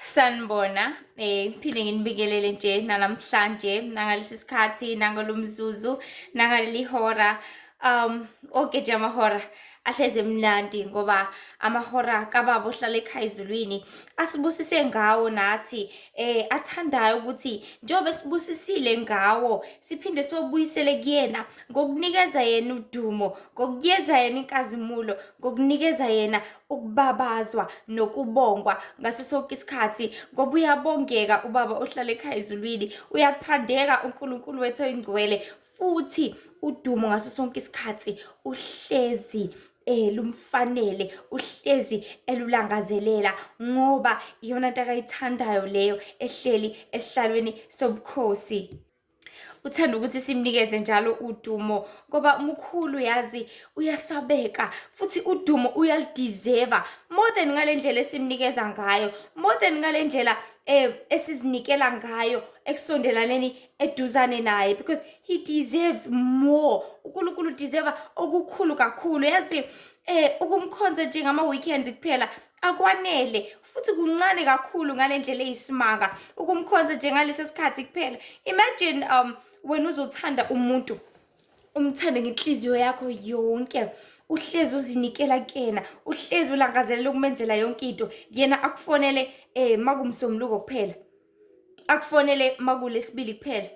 Sanibona, ngiphinde nginibingelele nje nanamhlanje, nangalesi sikhathi, nangalomzuzu, nangaleli hora. Onke nje amahora ahlezi emnandi ngoba amahora kababa ohlala ekhaya ezulwini asibusise ngawo nathi athandayo ukuthi njengoba esibusisile ngawo siphinde siwabuyisele kuyena ngokunikeza yena udumo, ngokunikeza yena inkazimulo, ngokunikeza yena ukubabazwa nokubongwa ngaso sonke isikhathi, ngoba uyabongeka ubaba ohlala ekhaya ezulwini, uyathandeka uNkulunkulu wethu oyingcwele, futhi udumo ngaso sonke isikhathi uhlezi lumfanele, uhlezi elulangazelela, ngoba iyona nto akayithandayo leyo ehleli esihlalweni sobukhosi. Uthanda ukuthi simnikeze njalo udumo ngoba mkhulu, yazi, uyasabeka futhi udumo uyalideserva more than ngale ndlela esimnikeza ngayo, more than ngale ndlela esizinikela ngayo ekusondelaneni eduzane naye, because he deserves more. UNkulunkulu deserva okukhulu kakhulu, yazi. Ukumkhonza nje ngama weekends kuphela akwanele futhi kuncane kakhulu ngale ndlela eyisimanga ukumkhonza nje ngalesi sikhathi kuphela. Imagine wena uzothanda umuntu, umthande ngenhliziyo yakho yonke, uhlezi uzinikela kuyena, uhlezi ulangazelela ukumenzela yonke into, yena akufonele makumsombuluko kuphela, akufonele makulesibili kuphela,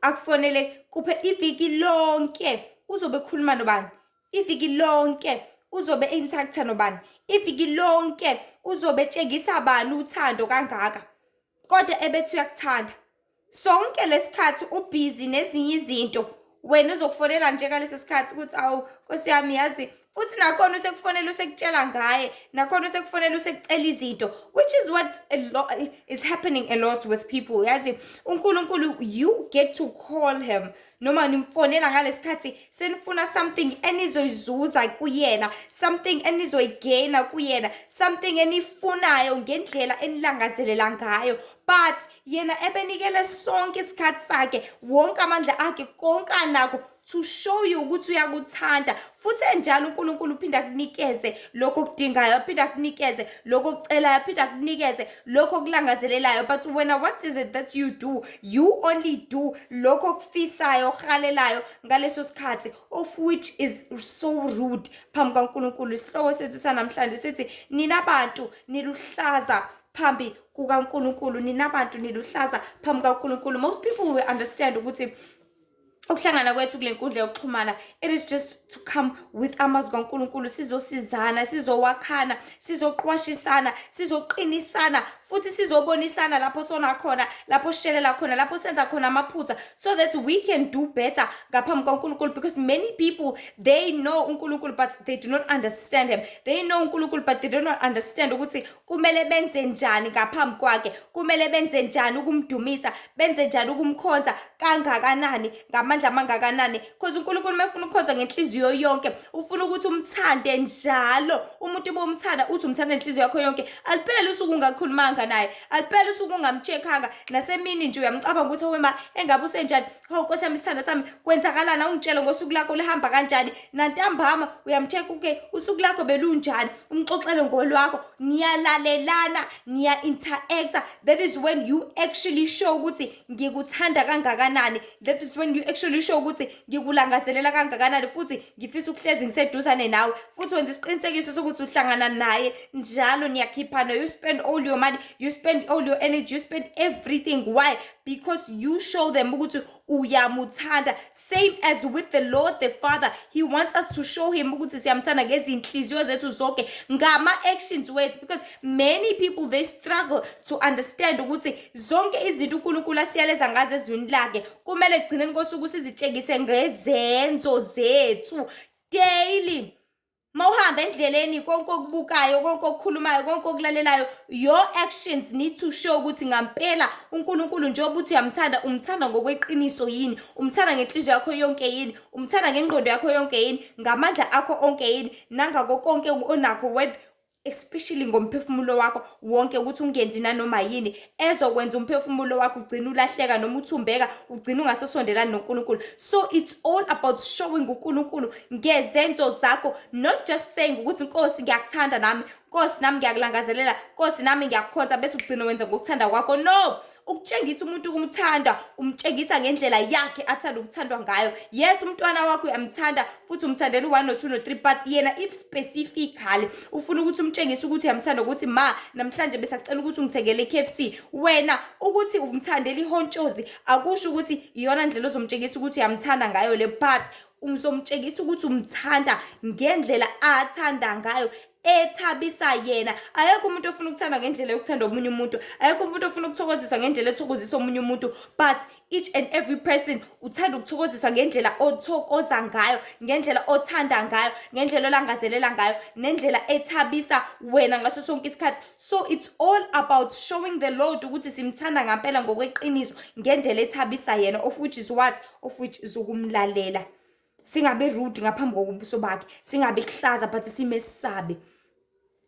akufonele kuphela. Iviki lonke uzobe ekhuluma nobani? Iviki lonke uzobe e-interacta nobani? Iviki lonke uzobe etshengisa bani uthando kangaka, kodwa ebethi uyakuthanda? Sonke lesikhathi ubhizi nezinye izinto, wena uzokufonela nje ngalesi sikhathi ukuthi, "Awu Nkosi yami, yazi." Futhi nakhona usekufonela usekutshela ngaye, nakhona usekufonela usekucela izinto, which is what a lot is happening a lot with people, yazi. UNkulunkulu, you get to call him noma nimfonela ngalesikhathi senifuna something enizoyizuza kuyena, something enizoyigaina kuyena, something enifunayo ngendlela enilangazelela ngayo, but yena ebenikele sonke isikhathi sakhe, wonke amandla akhe, konke anako to show you ukuthi uyakuthanda. Futhi enjalo uNkulunkulu uphinda akunikeze lokho okudingayo, aphinda akunikeze lokho okucelayo, aphinda akunikeze lokho okulangazelelayo. But wena, what is it that you do? You only do lokho okufisayo, okuhalelayo ngaleso sikhathi, of which is so rude phambi kaNkulunkulu. Isihloko sethu sanamhlanje sithi, "Nina bantu niluhlaza phambi kukaNkulunkulu." Nina bantu niluhlaza phambi kaNkulunkulu. Most people will understand ukuthi ukuhlangana kwethu kule nkundla yokuxhumana, it is just to come with amazwi kaNkulunkulu, sizosizana, sizowakhana, sizoqwashisana, sizoqinisana, futhi sizobonisana lapho sona khona, lapho sishelela khona, lapho senza khona amaphutha, so that we can do better ngaphambi kaNkulunkulu, because many people, they know uNkulunkulu but they do not understand him. They know uNkulunkulu but they do not understand ukuthi kumele benze njani ngaphambi kwakhe, kumele benze njani ukumdumisa, benze njani ukumkhonza, kangakanani, ngamandla amangakanani, because uNkulunkulu uma efuna ukukhonza ngenhliziyo yonke, ufuna ukuthi umthande njalo. Umuntu uma umthanda, uthi umthanda ngenhliziyo yakho yonke, alipheli usuku ungakhulumanga naye, alipheli usuku ungamcheckanga. Nasemini nje uyamcabanga ukuthi, "Wema, engabe usenjani? Hawu Nkosi yami, isithanda sami, kwenzakalani? Awungitshele ngosuku lakho, lihamba kanjani?" Nantambama uyamcheck, "Okay, usuku lakho belunjani?" Umxoxele ngolwakho, niyalalelana, niya-interacta. That is when you actually show ukuthi ngikuthanda kangakanani. That is when you actually show ukuthi ngikulangazelela kangakanani futhi ngifisa ukuhlezi ngiseduzane nawe. Futhi wenza isiqinisekiso sokuthi uhlangana naye njalo, niyakhiphana. You spend all your money, you spend all your energy, you spend everything. Why? Because you show them ukuthi uyamuthanda. Same as with the Lord the Father, he wants us to show him ukuthi siyamthanda ngezinhliziyo zethu zonke, ngama-actions wethu, because many people, they struggle to understand ukuthi zonke izinto uNkulunkulu asiyaleza ngazo ezwini lakhe kumele ekugcineni kosuku sizitshengise ngezenzo zethu daily. Mawuhamba endleleni, konke okubukayo, konke okukhulumayo, konke okulalelayo, your actions need to show ukuthi ngampela uNkulunkulu, njengoba uthi uyamthanda, umthanda ngokweqiniso yini, umthanda ngenhliziyo yakho yonke yini, umthanda ngengqondo yakho yonke yini, ngamandla akho onke yini, nangako konke onakho with Especially ngomphefumulo wakho wonke, ukuthi ungenzi nanoma yini ezokwenza umphefumulo wakho ugcine ulahleka noma uthumbeka, ugcine ungasasondelani noNkulunkulu. So it's all about showing uNkulunkulu ngezenzo zakho, not just saying ukuthi, "Nkosi, ngiyakuthanda nami. Nkosi, nami ngiyakulangazelela. Nkosi, nami ngiyakukhonza," bese ugcine wenza ngokuthanda kwakho. No, ukutshengisa umuntu ukumthanda, umtshengisa ngendlela yakhe athanda ukuthandwa ngayo. Yes, umntwana wakho uyamthanda futhi umthandela u-one, no-two, no-three, but yena if specifically ufuna ukuthi umtshengise ukuthi uyamthanda, ukuthi, "Ma, namhlanje besacela ukuthi ungithengele i-KFC," wena ukuthi umthandela ihontshozi akusho ukuthi iyona ndlela ozomtshengisa ukuthi uyamthanda ngayo le, but uzomtshengisa ukuthi umthanda ngendlela athanda ngayo ethabisa yena. Akekho umuntu ofuna ukuthandwa ngendlela yokuthanda omunye umuntu. Akekho umuntu ofuna ukuthokoziswa ngendlela ethokozisa omunye umuntu, but each and every person uthanda ukuthokoziswa ngendlela othokoza ngayo, ngendlela othanda ngayo, ngendlela olangazelela ngayo, nendlela ethabisa wena ngaso sonke isikhathi. So it's all about showing the Lord ukuthi simthanda ngampela ngokweqiniso ngendlela ethabisa yena, of which is what? Of which is ukumlalela. Singabe rude ngaphambi kobuso bakhe, singabe kuhlaza, but simesabe,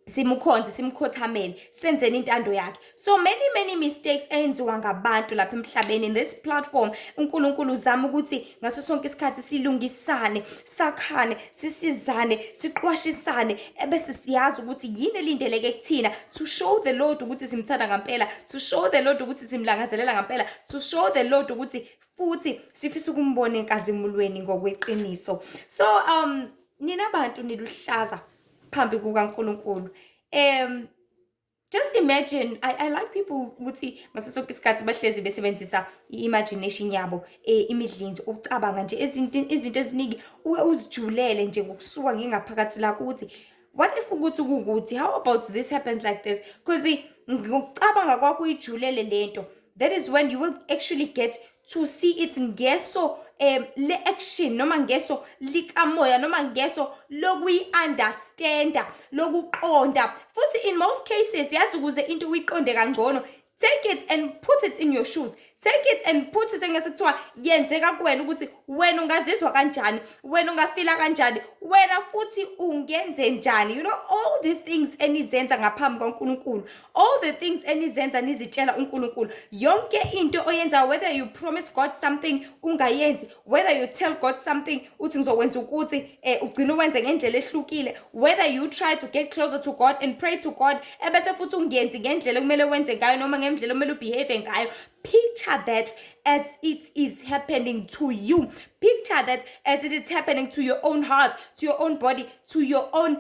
simukhonze, simkhothamele, senzeni intando yakhe. So many, many mistakes eyenziwa ngabantu lapha emhlabeni. In this platform, uNkulunkulu uzama ukuthi ngaso sonke isikhathi silungisane, sakhane, sisizane, siqwashisane, ebese siyazi ukuthi yini elindeleke kuthina to show the Lord ukuthi simthanda ngampela, to show the Lord ukuthi simlangazelela ngampela, to show the Lord ukuthi futhi sifisa ukumbona enkazimulweni ngokweqiniso. So nina bantu niluhlaza phambi kukaNkulunkulu. Just imagine, I like people ukuthi ngaso sonke isikhathi bahlezi besebenzisa i-imagination yabo, imidlinzo, ukucabanga nje izinto eziningi, uke uzijulele nje ngokusuka ngengaphakathi lakho ukuthi what if ukuthi kuwukuthi, how about this happens like this? Because ngokucabanga kwakho uyijulele lento, that is when you will actually get to see it ngeso le action, noma ngeso likamoya, noma ngeso lokuyi-understanda, lokuqonda. Futhi in most cases, yazi, ukuze into uyiqonde kangcono, take it and put it in your shoes. Take it and put it engase kuthiwa yenzeka kuwena, ukuthi wena ungazizwa kanjani, wena ungafila kanjani, wena futhi ungenze njani. All the things enizenza ngaphambi kwaNkulunkulu, all the things enizenza nizitshela uNkulunkulu, yonke into oyenza, whether you promise God something ungayenzi, whether you tell God something uthi ngizokwenza ukuthi, ugcine wenze ngendlela ehlukile, whether you try to get closer to God and pray to God, ebese futhi ungenzi ngendlela okumele wenze ngayo noma ngendlela okumele ubehave ngayo, picture that as it is happening to you. Picture that as it is happening to your own heart, to your own body, to your own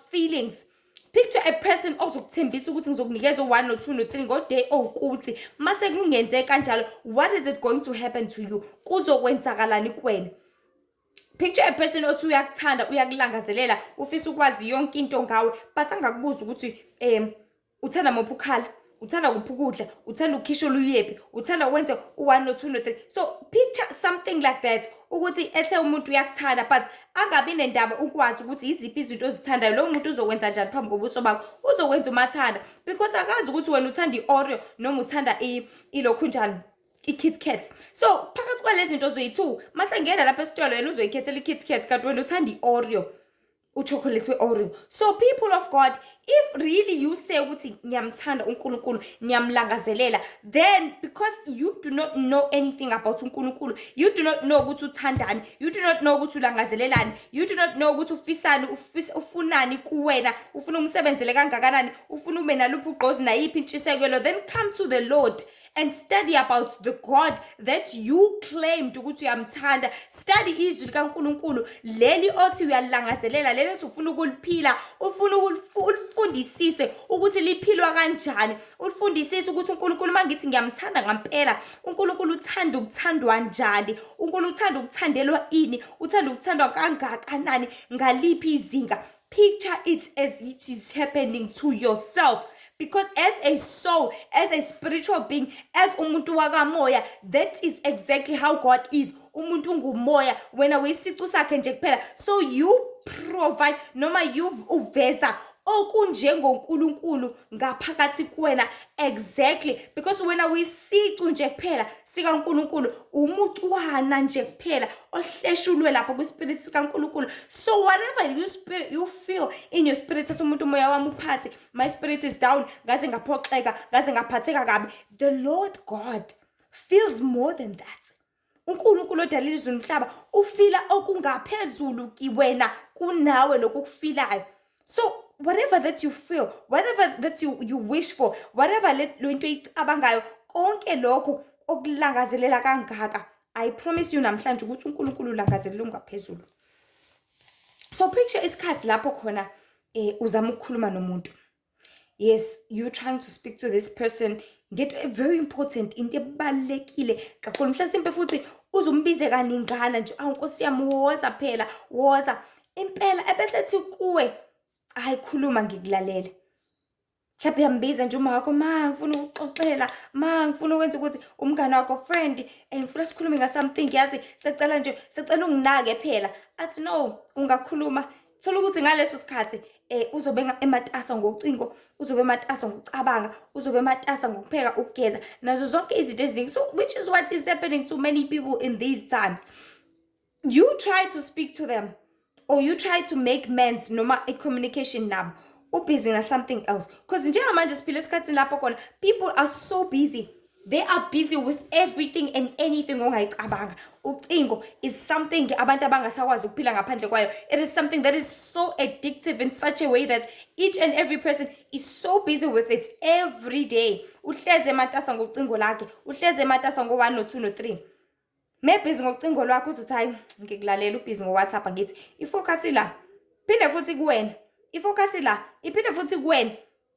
feelings. Picture a person ozokuthembisa ukuthi ngizokunikeza u-one, no-two, no-three ngo-day owukuthi. Mase kungenzeka kanjalo, what is it going to happen to you? Kuzokwenzakalani kuwena? Picture a person othi uyakuthanda, uyakulangazelela, ufisa ukwazi yonke into ngawe, but angakubuza ukuthi uthanda muphi u-colour, uthanda kuphi ukudla, uthanda ukukhishwa oluyephi, uthanda ukwenza u-one, no-two, no-three. So picture something like that, ukuthi ethe umuntu uyakuthanda but angabi nendaba ukwazi ukuthi iziphi izinto ozithandayo. Lowo muntu uzokwenza njani phambi kobuso bakho? Uzokwenza umathanda, because akazi ukuthi wena uthanda i-Oreo noma uthanda ilokhu njani, i-Kit Kat. So phakathi kwalezi zinto zoyi-two, mase ngena lapha esitolo, yena uzoyikhethela i-Kit Kat, kanti wena uthanda i-Oreo, uchocolate we-Oreo. So people of God, if really you say ukuthi ngiyamthanda uNkulunkulu, ngiyamlangazelela, then because you do not know anything about uNkulunkulu, you do not know ukuthi uthandani, you do not know ukuthi ulangazelelani, you do not know ukuthi ufisani, ufunani kuwena, ufuna umsebenzele kangakanani, ufuna ube naluphi ugqozi, nayiphi intshisekelo, then come to the Lord and study about the God that you claimed ukuthi uyamthanda. Study izwi likaNkulunkulu leli othi uyalilangazelela, leli othi ufuna ukuliphila, ufuna ulifundisise ukuthi liphilwa kanjani, ulifundisise ukuthi uNkulunkulu, mangithi ngiyamthanda ngampela, uNkulunkulu uthanda ukuthandwa njani, uNkulunkulu uthanda ukuthandelwa ini, uthanda ukuthandwa kangakanani, ngaliphi izinga. Picture it as it is happening to yourself, because as a soul, as a spiritual being, as umuntu wakamoya, that is exactly how God is. Umuntu ungumoya, wena uyisicu sakhe nje kuphela. So you provide noma you uveza OkunjengoNkulunkulu ngaphakathi kuwena, exactly, because wena uyisicu nje kuphela sikaNkulunkulu, umucwana nje kuphela ohleshulwe lapho kwi-spirit sikaNkulunkulu. So whatever you spirit you feel in your spirit, athi umuntu, "Umoya wami uphansi, my spirit is down, ngaze ngaphoxeka, ngaze ngaphatheka kabi," the Lord God feels more than that. UNkulunkulu odalile izulu nomhlaba ufeela okungaphezulu kiwena kunawe lokhu okufeelayo. So whatever that you feel, whatever that you wish for, whatever le into oyicabangayo, konke lokho okulangazelela kangaka, I promise you namhlanje ukuthi uNkulunkulu ulangazelela okungaphezulu. So picture isikhathi lapho khona uzama ukukhuluma nomuntu. Yes, you trying to speak to this person ngento very important, into ebalulekile kakhulu. Mhlasimpe futhi uzumbize kaningana nje, "Awu Nkosi yami, woza phela, woza impela," ebese ethi kuwe, "Hayi, khuluma, ngikulalela." Mhlawumbe uyambiza nje uma wakho, "Ma, ngifuna ukuxoxela, ma, ngifuna ukwenza ukuthi," umngane wakho, friend, "Ngifuna sikhulume nga-something, yazi, secela nje, secela unginake phela." Athi, "No, ungakhuluma." Thola ukuthi ngaleso sikhathi uzobe ematasa ngocingo, uzobe ematasa ngokucabanga, uzobe ematasa ngokupheka, ukugeza, nazo zonke izinto eziningi. So which is what is happening to many people in these times. You try to speak to them or you try to make amends noma i-communication nabo, ubusy na something else, because njengamanje siphila esikhathini lapho khona people are so busy. They are busy with everything and anything ongayicabanga. Ucingo is something abantu abangasakwazi ukuphila ngaphandle kwayo. It is something that is so addictive in such a way that each and every person is so busy with it every day. Uhleze ematasa ngocingo lakhe, uhleze ematasa ngo-1, no-2, no-3. Mebusy ngocingo lwakho, uzothi, "Hayi, ngikulalela." Ubusy ngo-WhatsApp, angithi ifocus la, phinde futhi kuwena, ifocus la, iphinde futhi kuwena.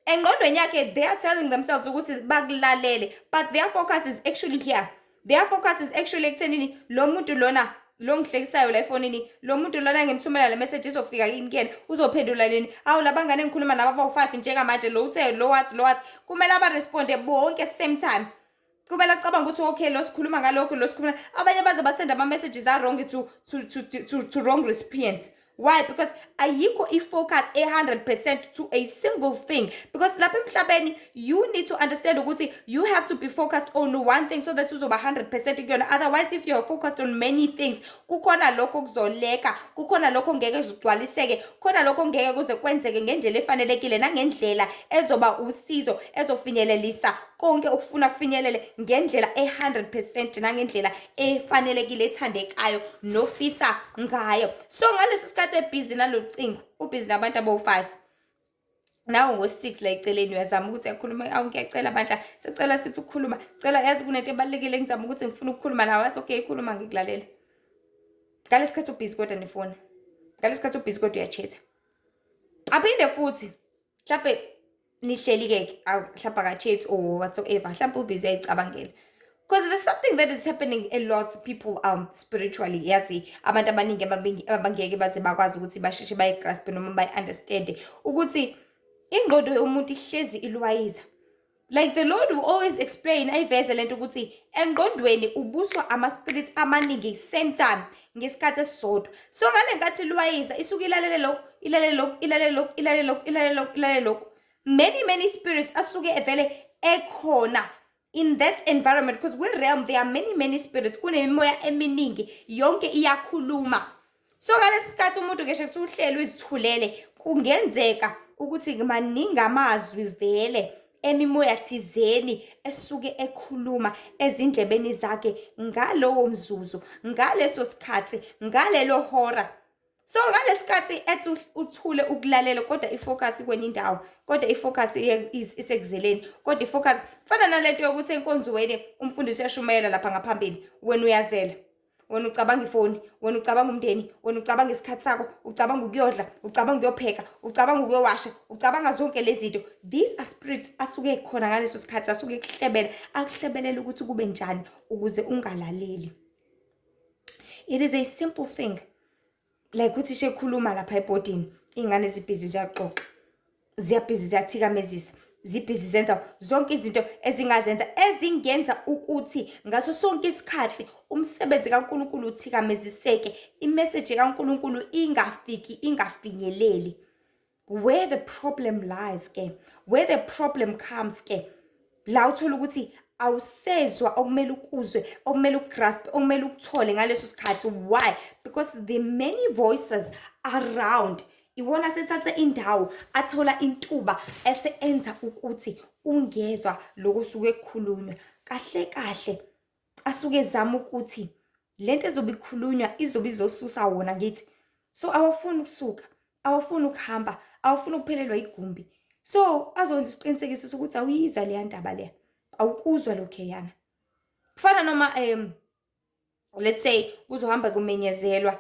Engqondweni yakhe they are telling themselves ukuthi bakulalele, but their focus is actually here. Their focus is actually ekuthenini lo muntu lona lo ngihlekisayo la efonini, lo muntu lona ngimthumela le message izofika kini kuyena, uzophendula nini? Awu, labangane engikhuluma nabo abawu-five njengamanje, lo uthe, lo wathi, lo wathi, kumele abaresponde bonke same time. Kumele acabanga ukuthi, okay, lo sikhuluma ngalokho, lo sikhuluma. Abanye baze basenda ama-messages a-wrong to wrong recipients. Why? Because ayikho i-focus e-100% to a single thing, because lapha emhlabeni you need to understand ukuthi you have to be focused on one thing so that uzoba 100% kuyona. Otherwise, if you're focused on many things, kukhona lokho kuzoleka, kukhona lokho ngeke kugcwaliseke, khona lokho ngeke kuze kwenzeke ngendlela efanelekile nangendlela ezoba usizo, ezofinyelelisa konke okufuna kufinyelele ngendlela e-100% nangendlela efanelekile, ethandekayo, nofisa ngayo. So ngalesi sikhathi ebusy nalolu cingo, ubusy nabantu abawu-five, nawe ngo-six la eceleni, uyazama ukuthi uyakhuluma, "Awu, ngiyacela bandla, sicela sithi ukukhuluma, cela, yazi kunento ebalulekile engizama ukuthi ngifuna ukukhuluma nawe." Wathi, "Okay, khuluma, ngikulalela." Ngalesi sikhathi ubusy kodwa nefoni, ngalesi sikhathi ubusy kodwa uyachatha. Aphinde futhi mhlampe nihleli-ke, mhlampe akachat or whatsoever, mhlampe ubusy uyayicabangela, because there's something that is happening a lot, people, spiritually. Yazi abantu abaningi abangeke baze bakwazi ukuthi basheshe bayigrasp noma bayi-understande ukuthi ingqondo yomuntu ihlezi ilwayiza. Like the Lord will always explain, ayiveze lento ukuthi engqondweni ubuswa ama-spirits amaningi same time, ngesikhathi esisodwa. So ngale nkathi ilwayiza, isuke ilalele lokhu, ilalele lokhu, ilalele lokhu, ilalele lokhu, ilalele lokhu, ilalele lokhu. Many, many spirits asuke evele ekhona in that environment, because kwi-realm there are many, many spirits, kunemimoya eminingi, yonke iyakhuluma. So ngalesi sikhathi umuntu ngisho kuthiwa uhleli uzithulele, kungenzeka ukuthi maningi amazwi vele emimoya thizeni esuke ekhuluma ezindlebeni zakhe ngalowo mzuzu, ngaleso sikhathi, ngalelo hora. So ngalesi sikhathi ethi uthule ukulalela, kodwa ifocus kwenye indawo, kodwa ifocus isekuzeleni, kodwa ifocus fana nalento yokuthi enkonzweni umfundisi uyashumayela lapha ngaphambili, wena uyazela, wena ucabanga ifoni, wena ucabanga umndeni, wena ucabanga isikhathi sakho, ucabanga ukuyodla, ucabanga ukuyopheka, ucabanga ukuyowasha, ucabanga zonke lezi zinto. These are spirits asuke khona ngaleso sikhathi, asuke ekuhlebela, akuhlebelela ukuthi kube njani ukuze ungalaleli. It is a simple thing like uthisha ekhuluma lapha ebhodini, iy'ngane zibusy ziyaxoxa, ziyabusy ziyathikamezisa, zibusy zenza zonke izinto ezingazenza, ezingenza ukuthi ngaso sonke isikhathi umsebenzi kaNkulunkulu uthikameziseke, imeseji kaNkulunkulu ingafiki, ingafinyeleli. Where the problem lies ke, where the problem comes ke, la uthola ukuthi awusezwa okumele ukuzwe, okumele uku-grasp, okumele ukuthole ngaleso sikhathi. Why? Because the many voices around iwona sethatha indawo, athola intuba ese enza ukuthi ungezwa lokho osuke kukhulunywa. Kahle kahle asuke ezama ukuthi lento ezobe ikhulunywa izobe izosusa wona ngithi. So awafuni ukusuka, awafuni ukuhamba, awafuni ukuphelelwa igumbi. So azokwenza isiqinisekiso sokuthi awuyizwa leya ndaba leya, awukuzwa lokhuyana. Kufana noma let's say kuzohamba kumenyezelwa,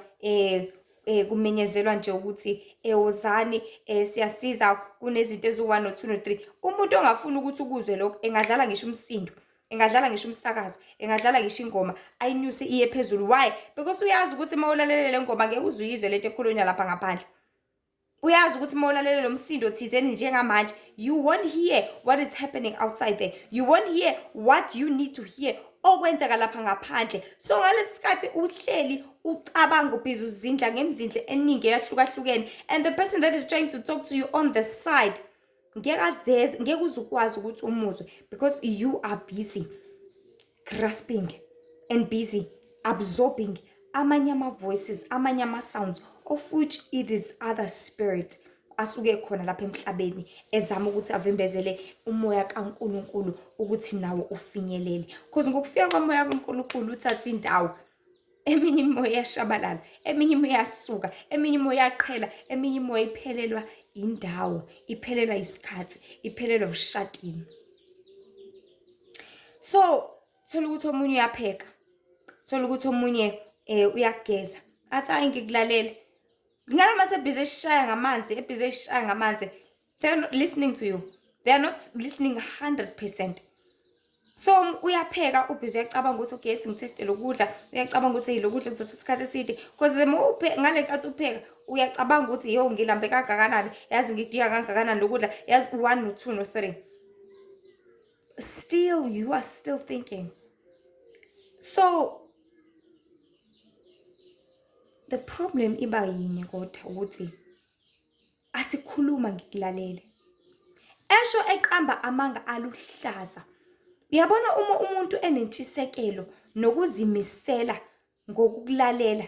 kumenyezelwa nje ukuthi wozani, siyasiza, kunezinto eziwu-1 no-2 no-3. Umuntu ongafuni ukuthi ukuzwe lokho engadlala ngisho umsindo, engadlala ngisho umsakazo, engadlala ngisho ingoma, ayinyuse iye phezulu. Why? Because uyazi ukuthi uma ulalele le ngoma ngeke uze uyizwe lento ekhulunywa lapha ngaphandle. Uyazi ukuthi uma ulalele lo msindo thizeni njengamanje, you won't hear what is happening outside there, you won't hear what you need to hear, okwenzeka lapha ngaphandle. So ngalesi sikhathi uhleli ucabanga, u-busy uzindla ngemizindlo eningi eyahlukahlukene, and the person that is trying to talk to you on the side ngeke azeze, ngeke uze ukwazi ukuthi umuzwe, because you are busy grasping and busy absorbing amanye ama-voices, amanye ama-sounds, of which it is other spirit asuke khona lapha emhlabeni ezama ukuthi avimbezele umoya kaNkulunkulu ukuthi nawo ufinyelele. Because ngokufika komoya kaNkulunkulu uthatha indawo, eminye imimoya iyashabalala, eminye imoya iyasuka, eminye imoya iyaqhela, eminye imoya iphelelwa indawo, iphelelwa isikhathi, iphelelwa ushatini. So thola ukuthi omunye uyapheka, thola ukuthi omunye uyageza, athi, "Hayi, ngikulalele." Ngalamathi e-busy eshaya ngamanzi, e-busy eshaya ngamanzi, they are not listening to you, they are not listening 100%. So uyapheka, u-busy uyacabanga ukuthi, "Okay, ethi ngi-taste lokudla." Uyacabanga ukuthi, "Hey, lokudla kuzothatha isikhathi eside," because the more ngale nkathi upheka uyacabanga ukuthi, "Yo, ngilambe kangakanani, yazi ngidinga kangakanani lokudla, yazi u-one no-two no-three." Still you are still thinking. So the problem iba yinye kodwa, ukuthi athi, "Khuluma, ngikulalele," esho eqamba amanga aluhlaza. Uyabona, uma umuntu enentshisekelo nokuzimisela ngokukulalela,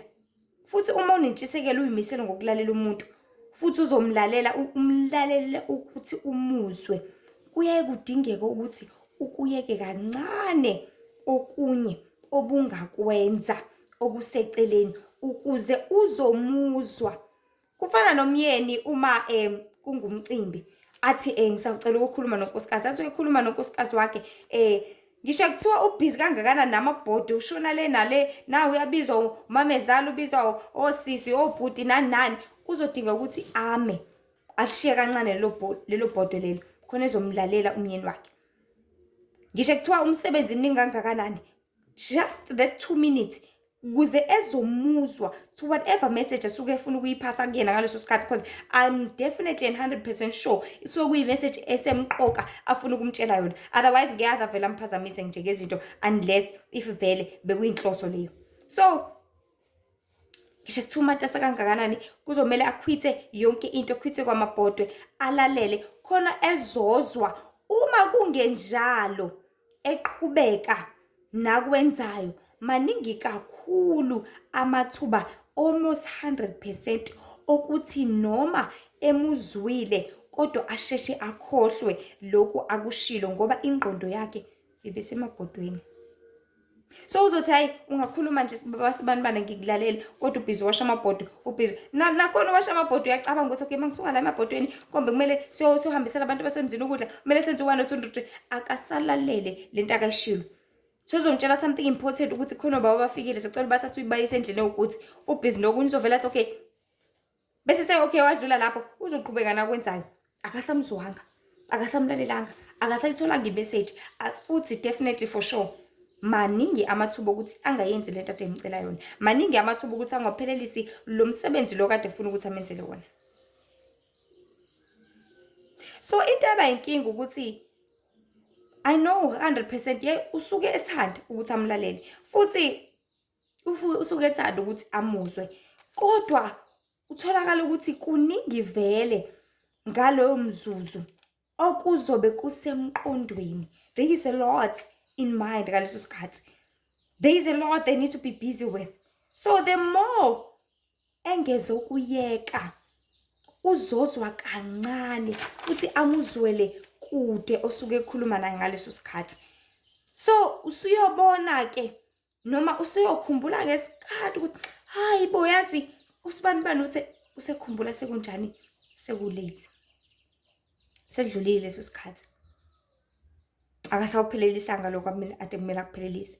futhi uma unentshisekelo uyimisele ngokulalela umuntu, futhi uzomlalela, umlalele ukuthi umuzwe, kuyaye kudingeke ukuthi ukuyeke kancane okunye obungakwenza okuseceleni ukuze uzomuzwa. Kufana nomyeni uma kungumcimbi, athi, "Ngisacela ukukhuluma nonkosikazi." Athi uyakhuluma nonkosikazi wakhe, ngisho kuthiwa u-busy kangakanani namabhodi, ushona le nale, nawe uyabizwa umamezala, ubizwa osisi, obhuti, nani nani, kuzodinga ukuthi ame, ashiye kancane lelo bhodwe lelo khona ezomlalela umyeni wakhe. Ngisho kuthiwa umsebenzi mningi kangakanani, just that 2 minutes ukuze ezomuzwa to whatever message asuke efuna ukuyiphasa kuyena ngaleso sikhathi, because I'm definitely and 100% sure isuke kuyi-message esemqoka afuna ukumtshela yona. Otherwise ngiyazi avele amphazamise nje ngezinto, unless if vele bekuyinhloso leyo. So ngisho kuthiwa umatasa kangakanani, kuzomele a-quithe yonke into, a-quithe kwamabhodwe, alalele khona ezozwa. Uma kungenjalo, eqhubeka nakwenzayo, maningi kakhulu amathuba, almost 100%, okuthi noma emuzwile kodwa asheshe akhohlwe lokhu akushilo, ngoba ingqondo yakhe ibisemabhodweni. So uzothi, "Hayi, ungakhuluma nje baba sibanibani, ngikulalele," kodwa u-busy washa amabhodwe, u-busy nakhona uwasha amabhodwe, uyacabanga ukuthi, "Okay, mangisuka la emabhodweni kombe kumele siyohambisela abantu basemzini ukudla, kumele senze u-one, two, three." Akasalalele lento akayishilo. So uzomtshela something important ukuthi khona obaba bafikile, sicela ubathathe uyibayise endlini ewukuthi, u-busy nokunye, uzovela athi, "Okay," bese se okay, wadlula lapho, uzoqhubeka nakwenzayo. Akasamzwanga, akasamlalelanga, akasayitholanga i-message. Futhi definitely, for sure, maningi amathuba okuthi angayenzi lento ade emcela yona, maningi amathuba ukuthi angaphelelisi lo msebenzi lo kade efuna ukuthi amenzele wona. So into eba inkinga ukuthi I know 100% ye usuke ethanda ukuthi amlalele, futhi usuke ethanda ukuthi amuzwe, kodwa utholakala ukuthi kuningi vele. Ngaloyo mzuzu okuzobe kusemqondweni, there is a lot in mind ngaleso sikhathi. There is a lot they need to be busy with. So the more engezokuyeka, uzozwa kancane futhi amuzwele kude osuke ekhuluma naye ngaleso sikhathi. So usuyobona ke noma usuyokhumbula ngesikhathi ukuthi, hayi bo, yazi usibani bani uthe. Usekhumbula sekunjani? Seku-late, sedlulile leso sikhathi. Akasawuphelelisanga lokho ade kumele akuphelelise,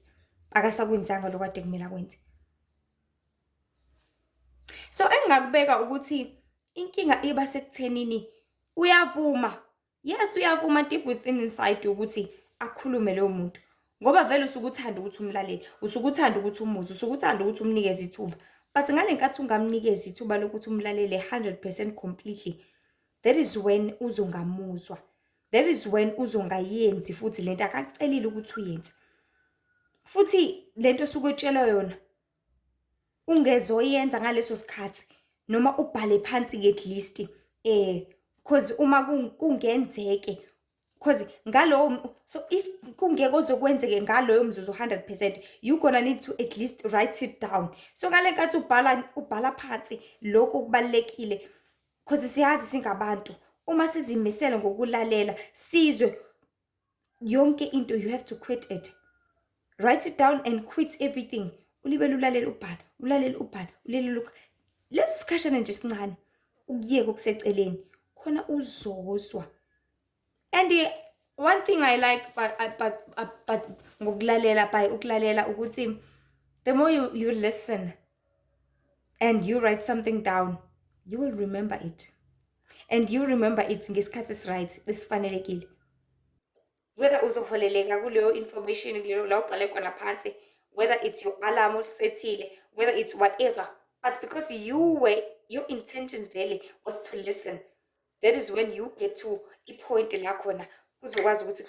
akasakwenzanga lokho ade kumele akwenze. So engingakubeka ukuthi inkinga iba sekuthenini uyavuma, yes, uyavuma deep within inside ukuthi akhulume loyo muntu, ngoba vele usuke uthanda ukuthi umlalele, usuke uthanda ukuthi umuzwe, usuke uthanda ukuthi umnikeze ithuba. But ngale nkathi ungamnikezi ithuba lokuthi umlalele 100% completely, that is when uzongamuzwa, that is when uzongayenzi futhi lento akakucelile ukuthi uyenze. Futhi lento osuke utshelwa yona ungezoyenza ngaleso sikhathi, noma ubhale phansi-ke at least, 'cause uma kungenzeke, 'cause ngalowo, so if kungeke ozokwenzeke ngaloyo mzuzu 100%, you gonna need to at least write it down. So ngale nkathi ubhala phansi lokhu okubalulekile, 'cause siyazi singabantu, uma sizimisele ngokulalela, sizwe yonke into, you have to quit it, write it down and quit everything. Ulibele ulalele, ubhala, ulalele, ubhala, ulalele. Leso sikhashana nje esincane ukuyeka okuseceleni khona uzozwa. And one thing I like but ngokulalela, by ukulalela, ukuthi the more you listen and you write something down, you will remember it, and you remember it ngesikhathi esi-right, esifanelekile, whether uzoholeleka kuleyo information, kuleyo la ubhale khona phansi, whether it's your alarm olisethile, whether it's whatever. But because your intentions vele was to listen, that is when you get to i-point la khona uzokwazi ukuthi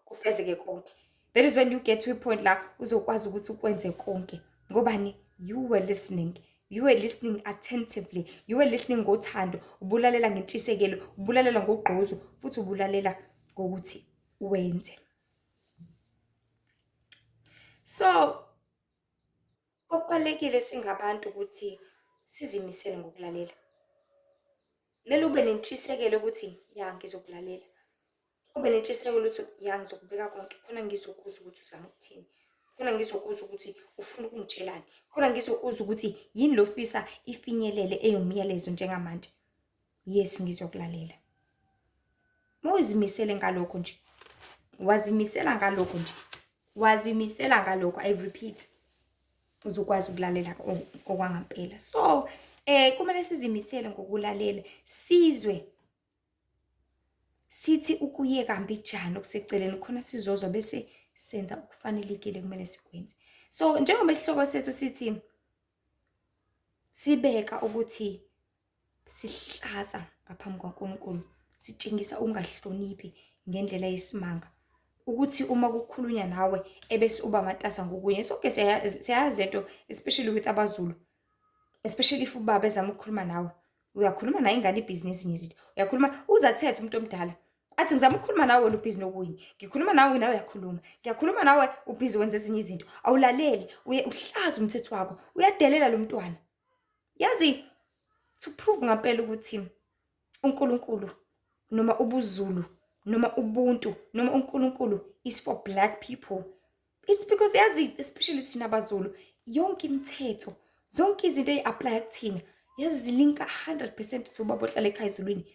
kufezeke konke. That is when you get to i-point la uzokwazi ukuthi ukwenze konke. Ngobani? You were listening. You were listening attentively. You were listening ngothando, ubulalela ngentshisekelo, ubulalela ngogqozu, futhi ubulalela ngokuthi wenze. So okubalulekile singabantu ukuthi sizimisele ngokulalela. Kumele ube nentshisekelo ukuthi, ya, ngizokulalela. Ube nentshisekelo ukuthi, ya, ngizokubeka konke khona ngizokuzwa ukuthi uzama ukuthini. Khona ngizokuzwa ukuthi ufuna ukungitshelani. Khona ngizokuzwa ukuthi yini lo ofisa ifinyelele eyumyalezo njengamanje. Yes, ngizokulalela. Uma uzimisele ngalokho nje, wazimisela ngalokho nje, wazimisela ngalokho, I repeat, uzokwazi ukulalela okwangampela. So, kumele sizimisele ngokulalela, sizwe, sithi ukuyeka mbijana okuseceleni khona sizozwa, bese senza okufanelekile kumele sikwenze. So njengoba isihloko sethu sithi sibeka ukuthi sihlaza ngaphambi kwaNkulunkulu, sitshengisa ukungahloniphi ngendlela yesimanga. Ukuthi uma kukhulunywa nawe ebese uba matasa ngokunye. Sonke siyayazi lento, especially with abaZulu. Especially if ubaba ezama ukukhuluma nawe. Uyakhuluma naye, ingane ibhizi nezinye izinto. Uyakhuluma uze athethe umuntu omdala. Athi, "Ngizama ukukhuluma nawe, wena ubhizi nokunye. Ngikhuluma nawe, nawe uyakhuluma. Ngiyakhuluma nawe, ubhizi wenza ezinye izinto. Awulaleli, uye uhlaza umthetho wakho. Uyadelela lo mntwana." Yazi, to prove ngampela ukuthi uNkulunkulu noma ubuZulu noma ubuntu noma uNkulunkulu is for black people. It's because yazi, especially thina abaZulu, yonke imithetho, zonke izinto ey-apply kuthina, yazi, zilinka 100% to ubaba ohlala ekhaya ezulwini.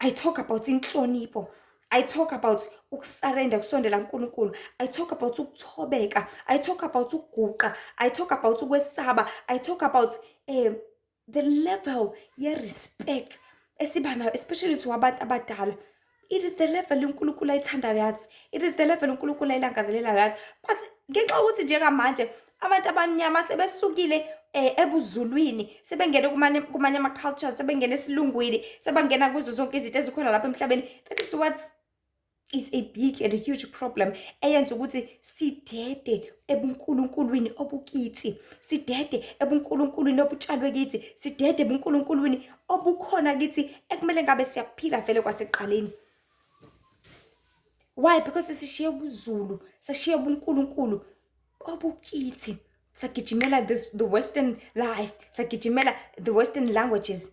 I talk about inhlonipho. I talk about uku-surrender, kusondela kuNkulunkulu. I talk about ukuthobeka. I talk about ukuguqa. I talk about ukwesaba. I talk about the level ye-respect esiba nayo, especially to abantu abadala. It is the level uNkulunkulu ayithandayo, yazi. It is the level uNkulunkulu ayilangazelelayo, yazi. But ngenxa yokuthi njengamanje abantu abamnyama sebesukile ebuzulwini, sebengene kumanye ama-cultures, sebengene esilungwini, sebangena kuzo zonke izinto ezikhona lapha emhlabeni, that is what Is a big and a huge problem eyenza ukuthi sidede ebunkulunkulwini obukithi, sidede ebunkulunkulwini obutshalwe kithi, sidede ebunkulunkulwini obukhona kithi ekumele ngabe siyaphila vele kwasekuqaleni. Why? Because sishiye ubuZulu, sashiya ubuNkulunkulu obukithi, sagijimela the western life, sagijimela the western languages,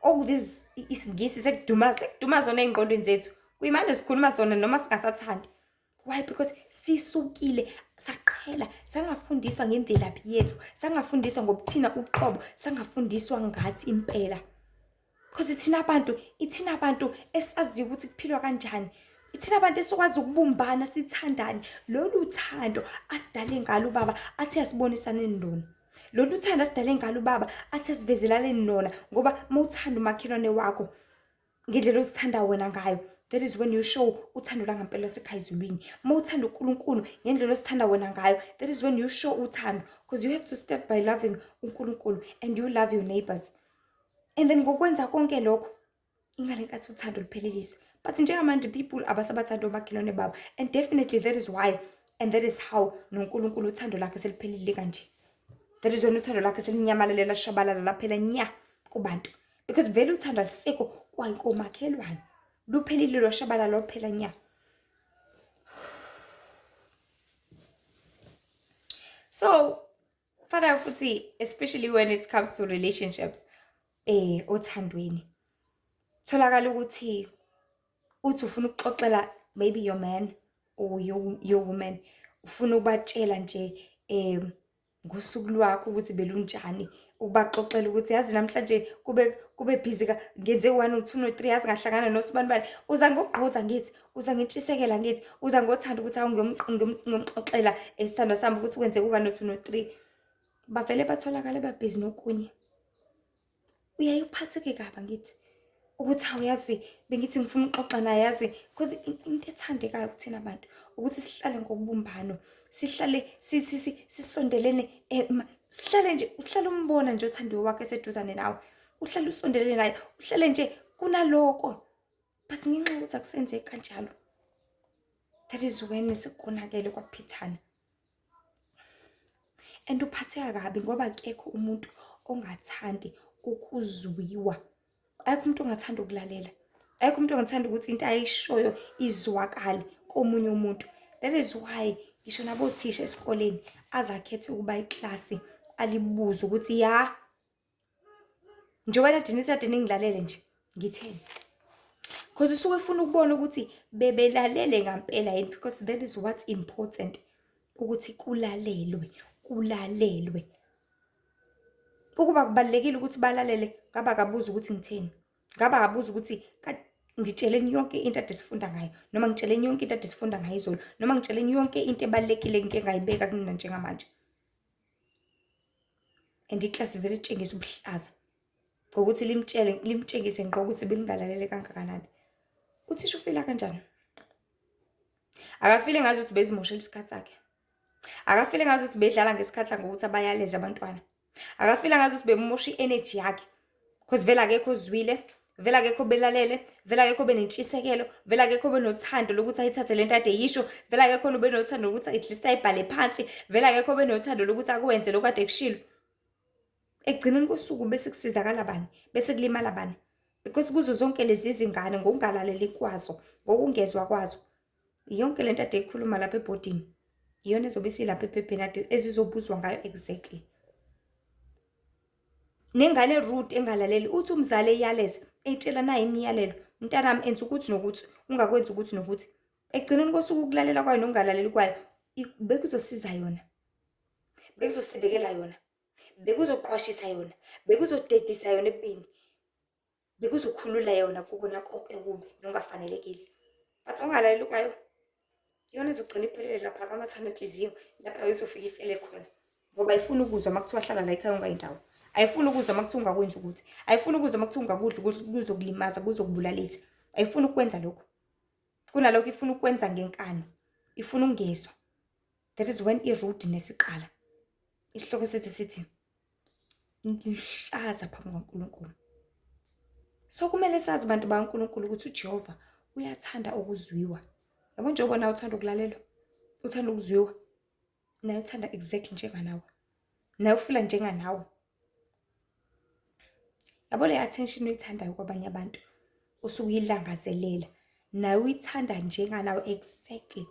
all this isiNgisi sekuduma, sekuduma zona ey'ngqondweni zethu. Kuyimanje sikhuluma sona noma singasathandi. Why? Because sisukile saqhela, sangafundiswa ngemvelaphi yethu, sangafundiswa ngobuthina uqobo, sangafundiswa ngathi impela. Because ithina abantu, ithina abantu esaziyo ukuthi kuphilwa kanjani. Ithina abantu esokwazi ukubumbana sithandane. Lolu thando asidale ngalo ubaba athi asibonisane lona. Lolu thando asidale ngalo ubaba athi asivezelaleni lona, ngoba mawuthanda umakhelwane wakho ngendlela ozithanda wena ngayo, that is when you show uthando langampela lwasekhaya ezulwini. Uma uthanda uNkulunkulu ngendlela osithanda wena ngayo, that is when you show uthando, because you have to start by loving uNkulunkulu and you love your neighbors. And then ngokwenza konke lokho, ingale nkathi uthando lupheleliswe. But njengamanje people abasabathanda omakhelwane babo, and definitely that is why and that is how noNkulunkulu uthando lakhe seliphelile kanje. That is when uthando lakhe selinyamalalele, lashabalala, laphela nya kubantu, because vele uthando alisekho kwakomakhelwane, luphelile, lwashabalala, lwaphela nya. So fana futhi, especially when it comes to relationships, othandweni, tholakala ukuthi uthi ufuna ukuxoxela maybe your man or your woman, ufuna ukubatshela nje ngosuku lwakho ukuthi belunjani, ukubaxoxela ukuthi yazi namhlanje kube busy, ngenze 1 no 2 no 3, yazi ngahlangana nosibanibani. Uza ngokugqoza ngithi, uza ngentshisekela ngithi, uza ngothanda ukuthi awu ngiyomxoxela esithandwa sami ukuthi kwenzeke u-1 no 2 no 3. Bavele batholakale babhizi nokunye. Uyaye uphatheke kabi ngithi ukuthi awuyazi bengithi ngifuna ukuxoxa naye, yazi, because into ethandekayo kuthina abantu ukuthi sihlale ngokubumbano, sihlale sisondelene, sihlale nje, uhlale umbona nje othandiwe wakho eseduzane nawe, uhlale usondelene naye, uhlale nje kunaloko. But ngenxa yokuthi akusenzeki kanjalo, that is when sekonakele kwaphithana. And uphatheka kabi ngoba akekho umuntu ongathandi ukuzwiwa. Akekho umuntu ongathanda ukulalela. Akekho umuntu ongathanda ukuthi into ayishoyo izwakale komunye umuntu. That is why ngisho nabothisha esikoleni aze akhethe ukuba iklasi alibuze ukuthi ya, njengoba nade nithi ningilalele nje, ngitheni? Because usuke efuna ukubona ukuthi bebelalele ngampela yini, because that is what's important, ukuthi kulalelwe, kulalelwe. Ukuba kubalulekile ukuthi balalele, ngaba akabuza ukuthi ngitheni, ngaba akabuza ukuthi ngitsheleni yonke into ade sifunda ngayo, noma ngitsheleni yonke into ade sifunda ngayo izolo, noma ngitsheleni yonke into ebalulekile ngike ngayibeka kunina njengamanje. And iklasi vele itshengisa ubuhlaza ngokuthi limtshele, limtshengise ngqo ukuthi belingalalele kangakanani. Uthisha ufila kanjani? Akafile ngazi ukuthi bezimoshela isikhathi sakhe. Akafile ngazi ukuthi bedlala ngesikhathi sakhe ngokuthi abayaleze abantwana. Akafile ngazi ukuthi bemosha i-energy yakhe, because vele akekho ozwile, vele akekho belalele, vele akekho benentshisekelo, vele akekho benothando lokuthi ayithathe lento ade yisho, vele akekho benothando lokuthi at least ayibhale phansi, vele akekho benothando lokuthi akwenze lokhu ade kushilo. Ekugcineni kosuku bese kusizakala bani, bese kulimala bani? Because kuzo zonke lezi zingane ngokungalaleli kwazo, ngokungezwa kwazo, yonke lento ade ikhuluma lapha ebhodini iyona ezobe isilapha ephepheni ade ezizobuzwa ngayo exactly. Nengane rude engalaleli, uthi umzali eyaleza, eyitshela naye imiyalelo, mntanami enza ukuthi nokuthi, ungakwenzi ukuthi nokuthi. Ekugcineni kosuku ukulalela kwayo nokungalaleli kwayo bekuzosiza yona, bekuzosibekela yona, bekuzoqwashisa yona, bekuzodedisa yona ebubini, bekuzokhulula yona kukona konke okubi nokungafanelekile. But ungalaleli kwayo, iyona izogcina iphelele lapha kwamathanda enhliziyo, lapha izofika ifele khona. Ngoba ayifuni ukuzwa uma kuthiwa hlala la ekhaya ungayi ndawo. Ayifuni ukuzwa uma kuthiwa ungakwenzi ukuthi. Ayifuni ukuzwa uma kuthiwa ungakudli ukuthi kuzokulimaza, kuzokubulalisa. Ayifuni ukwenza lokho. Kunalokho ifuna ukwenza ngenkani. Ifuna ukungezwa. That is when i-rudeness iqala. Isihloko sethu sithi lihlaza phambi kukaNkulunkulu. So kumele sazi bantu bakaNkulunkulu ukuthi uJehova uyathanda ukuzwiwa. Yabo njengoba nawe uthanda ukulalelwa, uthanda ukuzwiwa, naye uthanda exactly njenganawe, naye ufila njenganawe. Yabo le attention oyithandayo kwabanye abantu osuke uyilangazelela, naye uyithanda njenganawe exactly.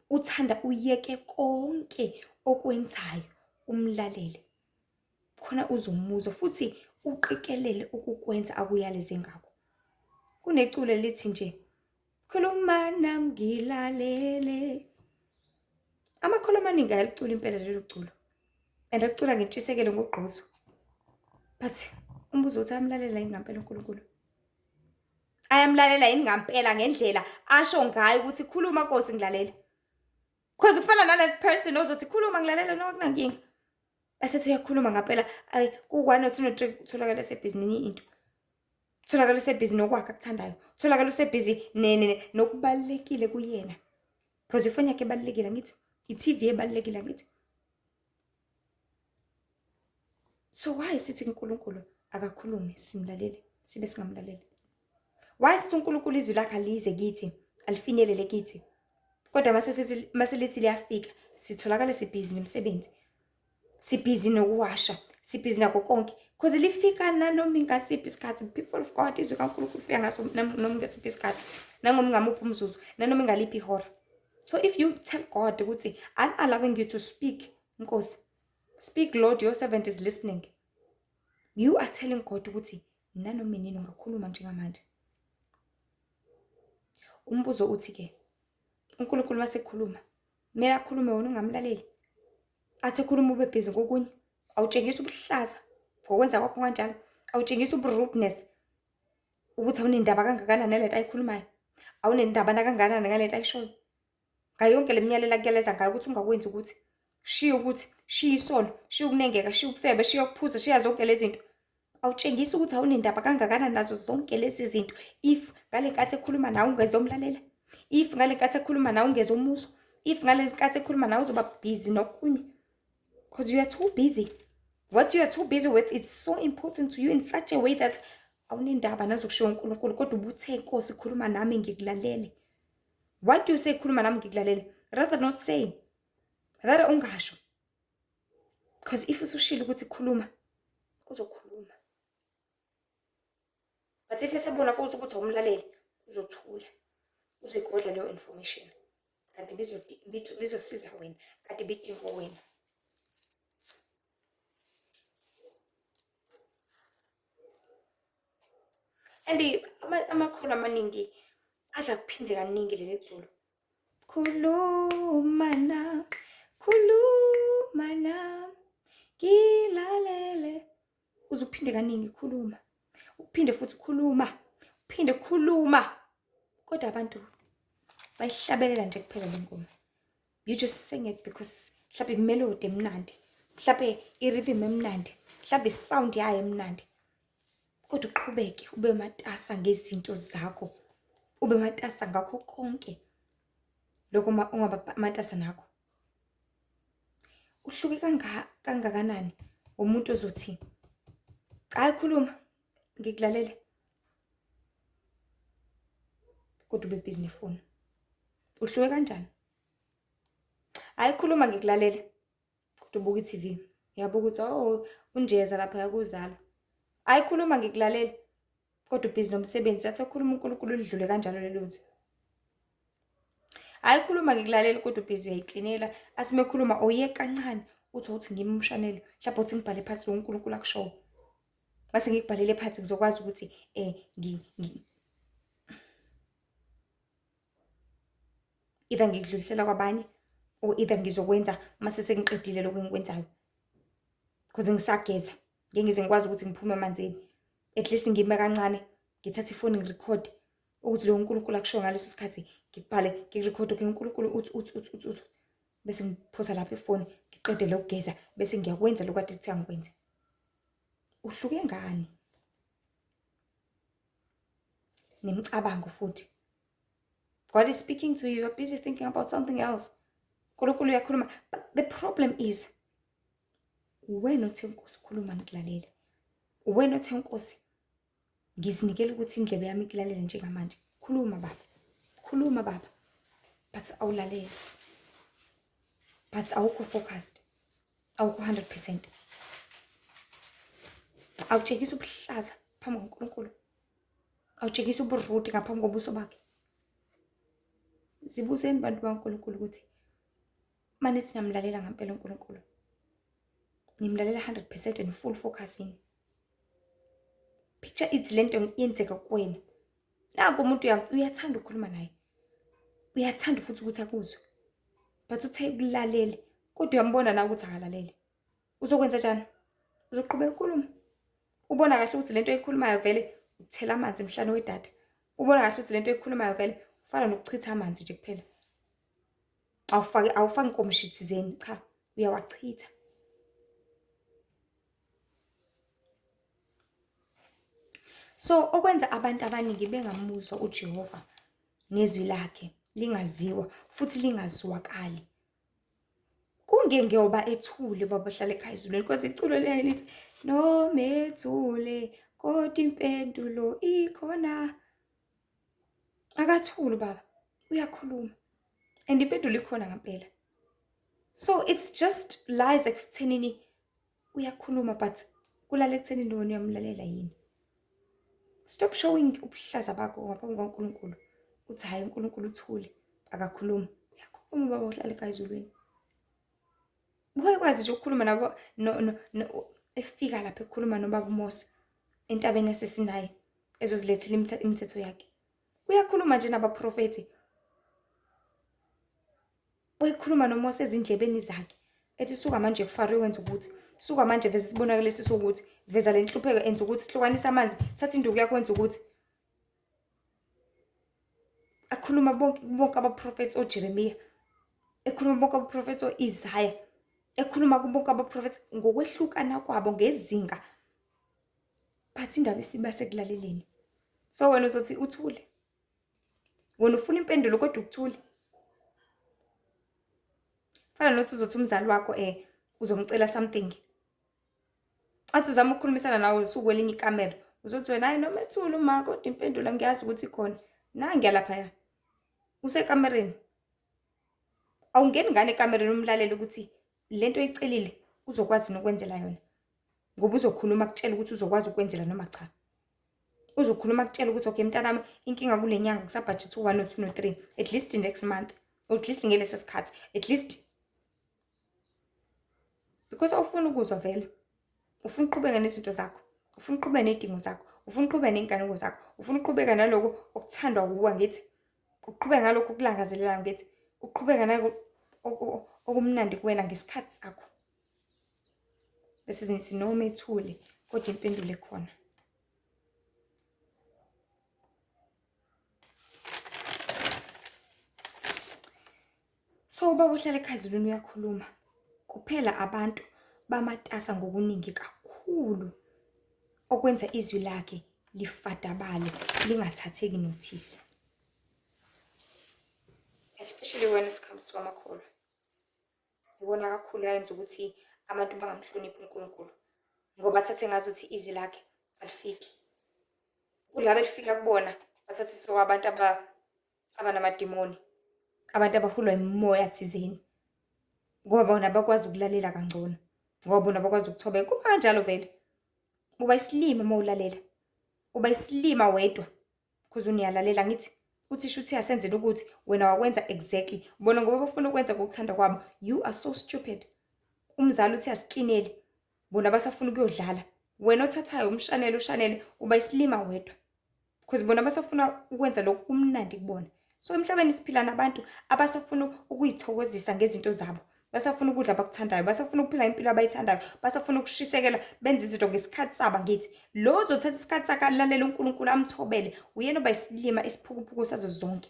Uthanda uyeke konke okwenzayo umlalele, khona uzomuzwa futhi uqikelele ukukwenza akuyaleze ngakho. Kuneculo elithi nje, khuluma nami ngilalele. Amakholwa amaningi ayalicula impela lelo culo and alicula ngentshisekelo ngogqozi, but umbuzo uthi ayamlalela yini ngampela uNkulunkulu? Ayamlalela yini ngampela ngendlela asho ngayo ukuthi khuluma Nkosi ngilalele? Because kufana nale person ozothi khuluma ngilalela noma kunankinga, bese seyakhuluma ngampela, ayi ku-one or two no three, utholakala esebhizi nenye into, utholakala usebhizi nokwakhe akuthandayo, utholakala usebhizi nokubalulekile kuyena, because ifoni yakhe ebalulekile angithi, i-TV ebalulekile angithi. So why sithi uNkulunkulu akakhulume simlalele sibe singamlaleli? Why sithi uNkulunkulu izwi lakhe alize kithi, alifinyelele kithi, kodwa mase sithi mase lithi liyafika sitholakala sibhizi nemisebenzi, sibhizi nokuwasha, sibhizi nakho konke, because lifika nanoma ingasiphi isikhathi. People of God, izwi kaNkulunkulu lifika ngaso noma ngasiphi isikhathi, nanoma ingamuphi umzuzu, nanoma ingaliphi ihora. So if you tell God ukuthi I'm allowing you to speak, Nkosi, speak Lord, your servant is listening, you are telling God ukuthi nanoma inini ungakhuluma njengamanje. Umbuzo uthi-ke, uNkulunkulu masekhuluma, kumele akhulume wena ungamlaleli? Athi ekhuluma ube busy ngokunye? Awutshengisi ubuhlaza ngokwenza kwakho kanjalo? Awutshengisi ubu-rudeness ukuthi awunendaba kangakanani nalento ayikhulumayo? Awunendaba nakangakanani ngalento ayishoyo? Ngayo yonke le minyalelo akuyaleza ngayo ukuthi ungakwenzi ukuthi, shiya ukuthi, shiya isono, shiya ukunengeka, shiya ubufebe, shiya ukuphuza, shiya zonke lezi zinto. Awutshengisi ukuthi awunendaba kangakanani nazo zonke lezi zinto if ngale nkathi ekhuluma nawe ungezomlalela, if ngale nkathi ekhuluma nawe ungezomuzwa, if ngale nkathi ekhuluma nawe uzoba busy nokunye, because you are too busy. What you are too busy with, it's so important to you in such a way that awunendaba nazokushiwo uNkulunkulu, kodwa ubuthe Nkosi khuluma nami ngikulalele. Why do you say khuluma nami ngikulalele? Rather not say, rather ungasho, because if usushilo ukuthi khuluma, uzokhuluma, but if esebona futhi ukuthi awumlaleli, uzothula, uzoyigodla leyo information kanti bizosiza wena, kanti bidingo wena. And amakholwa amaningi aze akuphinde kaningi leli culo, khuluma na, khuluma na ngilalele. Uze uphinde kaningi khuluma, uphinde futhi khuluma, uphinde khuluma, kodwa abantu bayihlabelela nje kuphela le ngoma. You just sing it because mhlawumbe imelody emnandi, mhlawumbe i-rhythm emnandi, mhlawumbe i-sound yayo emnandi, kodwa uqhubeke ube matasa ngezinto zakho, ube matasa ngakho konke lokho ungaba matasa nakho. Uhluke kangakanani umuntu ozothi hayi khuluma ngikulalele, kodwa ube busy nefoni? Uhluke kanjani? Hayi khuluma ngikulalele, kodwa ubuka i-TV, uyabuka ukuthi oh unjeza lapha yakuzalwa. Hayi khuluma ngikulalele, kodwa ubhizi nomsebenzi. Athi akhuluma uNkulunkulu lidlule kanjalo lelo zwi. Hayi khuluma ngikulalele, kodwa ubhizi uyayiklinela. Athi mekhuluma oye kancane, uthi uthi ngimi umshanelo, mhlawumbe uthi ngibhale phansi lo uNkulunkulu akushoyo, mase ngikubhalele phansi ngizokwazi ukuthi either ngikudlulisela kwabanye or either ngizokwenza mase sengiqedile lokho engikwenzayo, because ngisageza ngeke ngize ngikwazi ukuthi ngiphume emanzini. At least ngime kancane, ngithathe ifoni, ngirekhode ukuthi lo uNkulunkulu akushoyo ngaleso sikhathi, ngikubhale, ngikurekhode, okay, uNkulunkulu uthi uthi uthi uthi uthi, bese ngiphosa lapho ifoni, ngiqede lokugeza, bese ngiyakwenza lokhu kade kuthiwa ngikwenze. Uhluke ngani nemicabango futhi? God is speaking to you, you're busy thinking about something else. uNkulunkulu uyakhuluma, but the problem is wena othe Nkosi khuluma ngikulalele, wena othe Nkosi ngizinikela ukuthi indlebe yami ikulalele njengamanje, khuluma Baba, khuluma Baba. But awulaleli. But awukho focused. Awukho 100%. Awutshengisi ubuhlaza phambi kukaNkulunkulu. Awutshengisi uburude ngaphambi kobuso bakhe. Zibuzeni bantu bakaNkulunkulu ukuthi mane singamlalela ngempela uNkulunkulu. Ngimlalela 100% and full focus yini? Picture it lento yenzeka kuwena. Nanku umuntu uyathanda ukukhuluma naye. Uyathanda futhi ukuthi akuzwe. But uthe kulalele kodwa uyambona na ukuthi akalalele. Uzokwenza njani? Uzoqhubeka ukhuluma. Ubona kahle ukuthi lento oyikhulumayo vele uthela amanzi emhlane wedada. Ubona kahle ukuthi lento oyikhulumayo vele ufana nokuchitha amanzi nje kuphela. Awufaki awufaki inkomishi thizeni cha uyawachitha. So okwenza abantu abaningi bengamuzwa uJehova nezwi lakhe lingaziwa futhi lingazwakali kungengoba ethule baba ohlala ekhaya ezulwini because iculo liyaye lithi noma ethule kodwa impendulo ikhona. Akathuli ubaba, uyakhuluma and impendulo ikhona ngampela. So it's just lies ekuthenini uyakhuluma but kulala ekuthenini wena uyamlalela yini. Stop showing ubuhlaza bakho ngaphambi kwaNkulunkulu. Uthi hhayi uNkulunkulu uthule, akakhulumi. Uyakhuluma ubaba ohlala ekhaya ezulwini. Wayekwazi nje ukukhuluma nabo no, no, no, efika lapha ekhuluma nobaba uMose entabeni yaseSinayi ezozilethela imithetho yakhe. Uyakhuluma nje nabaprofethi. Wayekhuluma noMose ezindlebeni zakhe ethi suka manje kuFaro wenza ukuthi suka manje veza isibonakaliso sokuthi veza le nhlupheko enza ukuthi hlukanisa amanzi thatha induku yakho wenza ukuthi akhuluma bonke bonke abaprofethi oJeremiya ekhuluma bonke abaprofethi o-Isaya ekhuluma kubonke abaprofethi ngokwehlukana kwabo ngezinga but indaba isiba sekulaleleni so wena uzothi uthule wena ufuna impendulo kodwa ukuthule fana nokuthi uzothi umzali wakho uzomcela something athi uzama ukukhulumisana nawe usuku kwelinye ikamelo uzothi wena hayi noma ethule uma kodwa impendulo ngiyazi ukuthi ikhona nangiya laphaya usekamereni awungeni ngane ekamereni umlalele ukuthi lento oyicelile uzokwazi nokwenzela yona ngoba uzokhuluma akutshela ukuthi uzokwazi ukwenzela noma cha. Uzokhuluma akutshela ukuthi okay mntanami inkinga kule nyanga kusabhajethi u-one no-two no-three at least next month or at least ngelesi sikhathi at least because awufuni ukuzwa vele ufuna uqhubeke nezinto zakho ufuna uqhubeke ney'dingo zakho ufuna uqhubeke ney'nkanuko zakho ufuna uqhubeka naloko okuthandwa wuwe angithi uqhubeka ngalokho okulangazelelayo ngithi uqhubeka naloko okumnandi kuwena ngesikhathi sakho bese nithi noma ethule kodwa impendulo ekhona. So ubaba ohlala ekhazilweni uyakhuluma kuphela abantu bamatasa ngokuningi kakhulu okwenza izwi lakhe lifadabale lingathatheki nothisa. Especially when it comes to amakholwa. Iwona kakhulu ayenza ukuthi abantu bangamhloniphi uNkulunkulu ngoba athathe ngazuthi izwi lakhe alifiki. Kulaba elifika kubona bathathe sokwabantu abanamadimoni, abantu abaholwa imimoya thizeni ngoba bona bakwazi ukulalela kangcono, ngoba bona bakwazi ukuthobeka. Kuba kanjalo vele, uba isilima uma ulalela, uba isilima wedwa cause niyalalela angithi? Uthisha uthe asenzele ukuthi wena wakwenza exactly, bona ngoba bafuna ukwenza ngokuthanda kwabo. You are so stupid. Umzali uthi asiklinele, bona basafuna ukuyodlala. Wena othathayo umshanele ushanele uba isilima wedwa. Because bona basafuna ukwenza lokhu kumnandi kubona. So emhlabeni siphila nabantu abasafuna ukuyithokozisa ngezinto zabo. Basafuna ukudla abakuthandayo, basafuna ukuphila impilo abayithandayo, basafuna ukushisekela benze izinto ngesikhathi sabo angithi. Lo ozothatha isikhathi sakhe alalele uNkulunkulu amthobele, uyena oba isilima isiphukuphuku sazo zonke.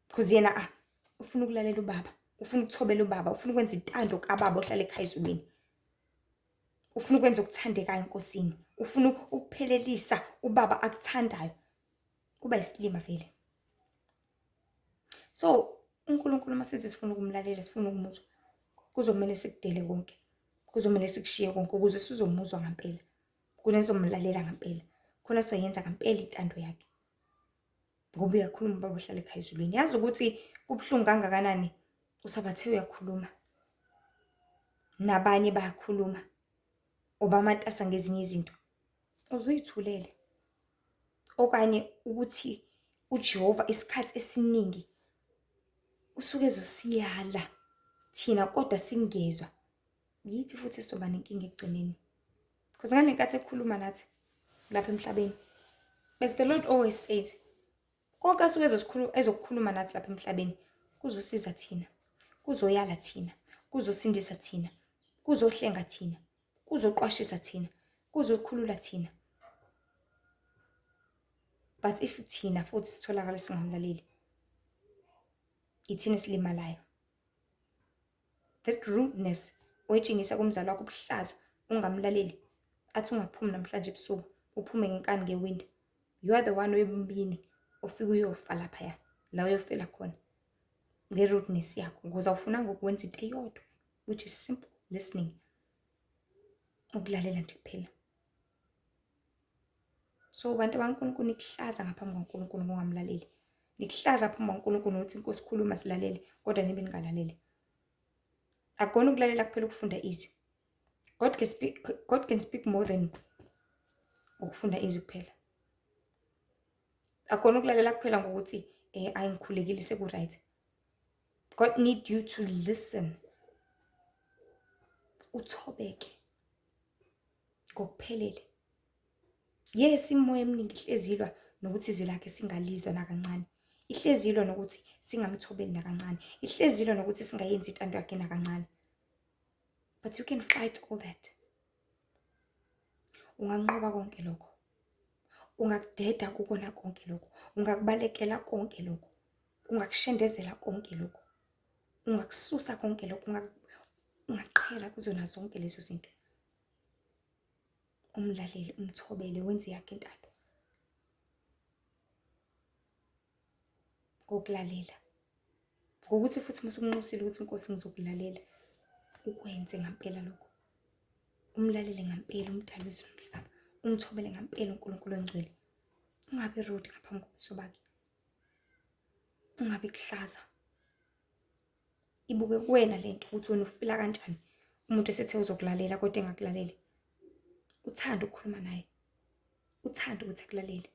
Because yena ah ufuna ukulalela ubaba, ufuna ukuthobela ubaba, ufuna ukwenza intando kababa ohlala ekhaya ezulwini. Ufuna ukwenza okuthandekayo eNkosini, ufuna ukuphelelisa ubaba akuthandayo. Kuba isilima vele. So uNkulunkulu uma sithi sifuna ukumlalela, sifuna ukumuzwa, kuzomele sikudele konke. Kuzomele sikushiye konke ukuze sizomuzwa ngampela. Khona sizomlalela ngampela. Khona sizoyenza ngampela intando yakhe. Ngoba uyakhuluma ubaba ohlala ekhaya ezulwini. Yazi ukuthi kubuhlungu kangakanani usabathe uyakhuluma. Nabanye bayakhuluma. Ubamatasa ngezinye izinto. Uzuyithulele. Okanye ukuthi uJehova isikhathi esiningi usuke ezosiyala thina kodwa singezwa. Yithi futhi sizoba nenkinga ekugcineni. Because ngale nkathi ekhuluma nathi lapha emhlabeni, as the Lord always says, konke asuke ezokukhuluma nathi lapha emhlabeni kuzosiza thina, kuzoyala thina, kuzosindisa thina, kuzohlenga thina, kuzoqwashisa thina, kuzokhulula thina. But if thina futhi sitholakala singamlaleli, ithina esilimalayo. That rudeness oyitshengisa kumzali wakho ubuhlaza ungamlaleli athi ungaphumi namhlanje ebusuku uphume ngenkani ngewindi. You are the one oyebubini ofike uyofa laphaya la uyofela khona nge-rudeness yakho because awufunanga ukwenza into eyodwa which is simple listening, ukulalela nje kuphela. So bantu baNkulunkulu nikuhlaza ngaphambi kwaNkulunkulu ngongamlaleli. Nikuhlaza phambi kwaNkulunkulu ngokuthi inkosi khuluma silalele kodwa nibe ningalaleli. Akukona ukulalela kuphela ukufunda izwi. God can speak more than ukufunda izwi kuphela. Akukona ukulalela kuphela ngokuthi ayi ngikhulekile seku-right. God need you to listen. Uthobeke ngokuphelele. Yes, imimoya eminingi ihlezi ilwa nokuthi izwi lakhe singalizwa nakancane. Ihlezi ilwa nokuthi singamthobeli nakancane. Ihlezi ilwa nokuthi singayenzi intando yakhe nakancane. But you can fight all that. Unganqoba konke lokho. Ungakudeda kukona konke lokho. Ungakubalekela konke lokho. Ungakushendezela konke lokho. Ungakususa konke lokho. Ungaqhela kuzona zonke lezo zinto. Umlalele, umthobele, wenze yakhe intando. Ngokulalela. Ngokuthi futhi uma usukunxusile ukuthi inkosi ngizokulalela, ukwenze ngampela lokho. Umlalele ngampela umdali wezulu nomhlaba. Umthobele ngampela uNkulunkulu ongcwele. Ungabi rude ngaphambi kobuso bakhe. Ungabi kuhlaza. Ibuke kuwena lento ukuthi wena ufila kanjani umuntu esethe uzokulalela kodwa engakulaleli. Uthanda ukukhuluma naye. Uthanda ukuthi akulalele.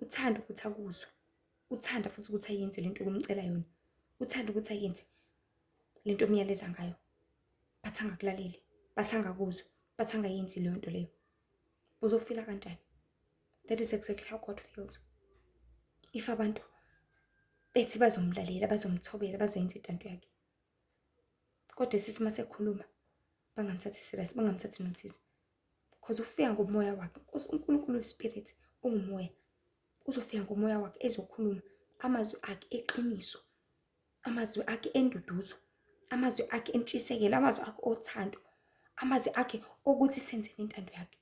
Uthanda ukuthi akuzwe. Uthanda futhi ukuthi ayenze lento okumcela yona. Uthanda ukuthi ayenze lento omyaleza ngayo. Bathi angakulaleli, bathi angakuzwa, bathi angayenzi leyo nto leyo. Uzofila kanjani? That is exactly how God feels. If abantu bethi bazomlalela, bazomthobela, bazoyenza intando yakhe. Kodwa sithi uma sekhuluma bangamthathi serious, bangamthathi notice. Because ufika ngomoya wakhe. Nkosi uNkulunkulu spirit ungumoya. Uzofika ngomoya wakhe ezokhuluma amazwi akhe eqiniso, amazwi akhe enduduzo, amazwi akhe entshisekelo, amazwi akhe othando, amazwi akhe okuthi senzeni intando yakhe.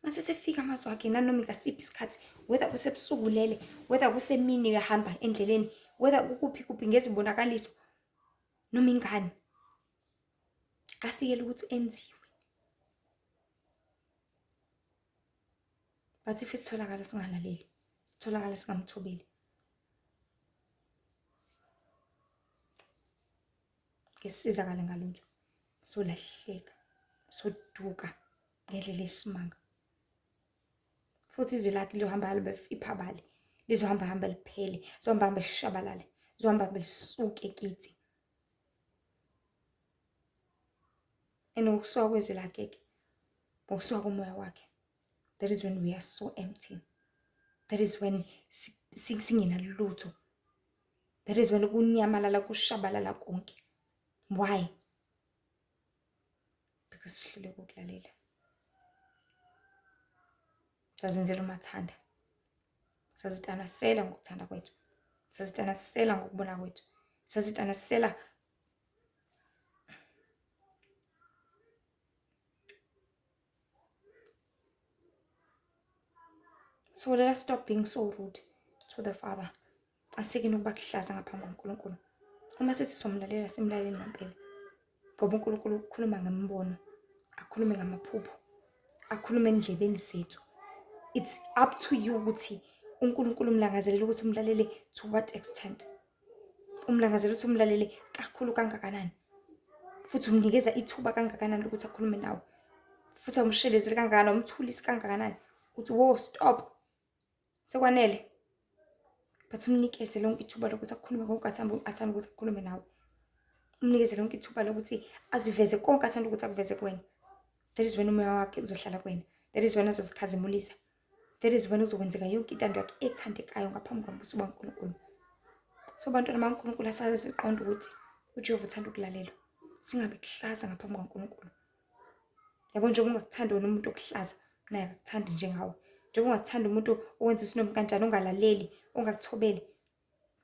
Mase sefika amazwi akhe nanoma ngasiphi isikhathi, whether kusebusuku ulele, whether kusemini uyahamba endleleni, whether kukuphi kuphi ngezibonakaliso noma ingane, afikele ukuthi enziwe. But if sitholakala singalaleli, sitholakala singamthobeli, ngesizakale ngalutho, solahleka, soduka ngendlela eyisimanga. Futhi izwi lakhe lizohamba libe iphabale, lizohamba hamba liphele, lizohamba hamba lishabalale, lizohamba hamba lisuke kithi. And ngokusuka kwezwi lakhe-ke, ngokusuka komoya wakhe, that is when we are so empty. That is when singenalutho. That is when kunyamalala kushabalala konke. Why? Because sihluleka ukulalela. Sazenzela umathanda. Sazitanasela ngokuthanda kwethu. Sazitanasela ngokubona kwethu. Sazitanasela So let us stop being so rude to the Father. Asikeni ukuba kuhlaza ngaphambi koNkulunkulu. Uma sithi somlalela simlalele ngempela. Ngoba uNkulunkulu ukhuluma ngemibono, akhulume ngamaphupho, akhulume endlebeni zethu. It's up to you ukuthi uNkulunkulu umlangazelela ukuthi umlalele to what extent. Umlangazelela ukuthi umlalele kakhulu kangakanani. Futhi umnikeza ithuba kangakanani lokuthi akhulume nawe. Futhi awumshelezeli kangakanani, awumthulisi kangakanani. Uthi wo stop. Sekwanele. But umnikeze lonke ithuba lokuthi akhulume konke athanda ukuthi akhulume nawe. Umnikeze lonke ithuba lokuthi aziveze konke athanda ukuthi akuveze kuwena. That is when umoya wakhe uzohlala kuwena. That is when azozikhazimulisa. That is when uzokwenzeka yonke intando yakhe ethandekayo ngaphambi kombuso kaNkulunkulu. So bantwana baNkulunkulu asaze siqonde ukuthi uJehova uthanda ukulalelwa. Singabe kuhlaza ngaphambi kwaNkulunkulu. Yabo njengoba ungakuthandi wena umuntu okuhlaza, naye akakuthandi njengawe. Njengoba ungakuthandi umuntu owenza isinoma kanjani, ongalaleli, ongakuthobeli,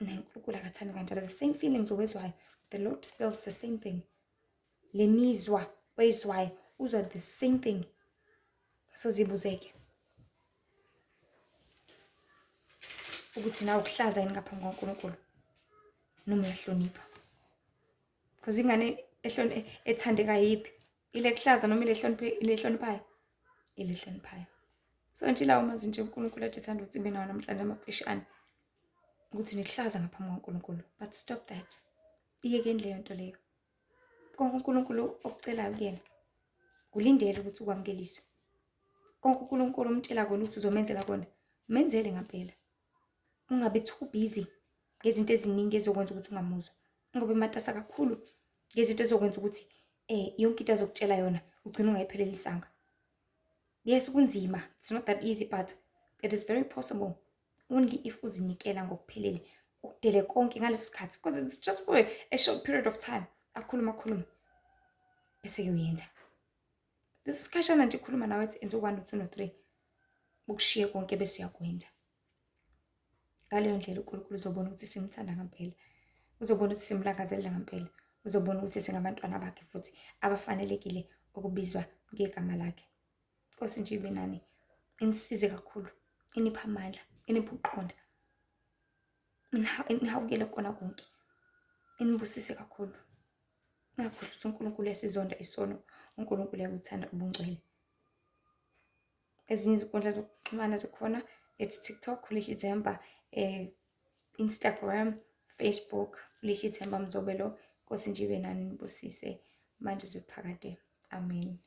naye uNkulunkulu akathandi kanjalo. The same feelings owezwayo, the Lord feels the same thing. Le mizwa oyizwayo, uzwa the same thing. So zibuzeke ukuthi nawe ukuhlaza yini ngaphambi kwaNkulunkulu noma uyahlonipha. Because ingane ethandeka yiphi? Ile kuhlaza noma ile hloniphe ile hloniphayo? Ile hloniphayo. So nje lawo mazwi nje uNkulunkulu athi thanda ukuthi ibe nawo namhlanje amafishane. Ukuthi nihlaza ngaphambi kwaNkulunkulu. But stop that. Iyekeni leyo nto leyo. Konke uNkulunkulu okucelayo kuyena kulindele ukuthi ukwamukeliswe. Konke uNkulunkulu omtshela kona ukuthi uzomenzela kona, menzele ngampela. Ungabe too busy ngezinto eziningi ezokwenza ukuthi ungamuzwa. Ungabe matasa kakhulu ngezinto ezokwenza ukuthi yonke into azokutshela yona ugcine ungayiphelelisanga. Yes, kunzima. It's not that easy, but it is very possible. Only if uzinikela ngokuphelele, ukudele konke ngaleso sikhathi, because it's just for a short period of time. Akhuluma khuluma bese-ke uyenza. Leso sikhashana nje khuluma nawe ethi enze u-1, 2 no-3, ukushiye konke bese uyakwenza. Ngaleyo ndlela uNkulunkulu uzobona ukuthi simthanda ngempela, uzobona ukuthi simlangazelela ngempela, uzobona ukuthi singabantwana bakhe futhi abafanelekile ukubizwa ngegama lakhe. Nkosi nje ibe nani, inisize kakhulu, iniphe amandla, iniphe ukuqonda, inihawukele kona konke, inibusise kakhulu. Ngakhohlwa ukuthi uNkulunkulu uyasizonda isono, uNkulunkulu uyabuthanda ubungcwele. Ezinye izinkundla zokuxhumana zikhona, it's TikTok, Lihle Themba, Instagram, Facebook, Lihle Themba Mzobe lo. Nkosi nje ibe nani, nibusise manje kuze kuphakade. Amen.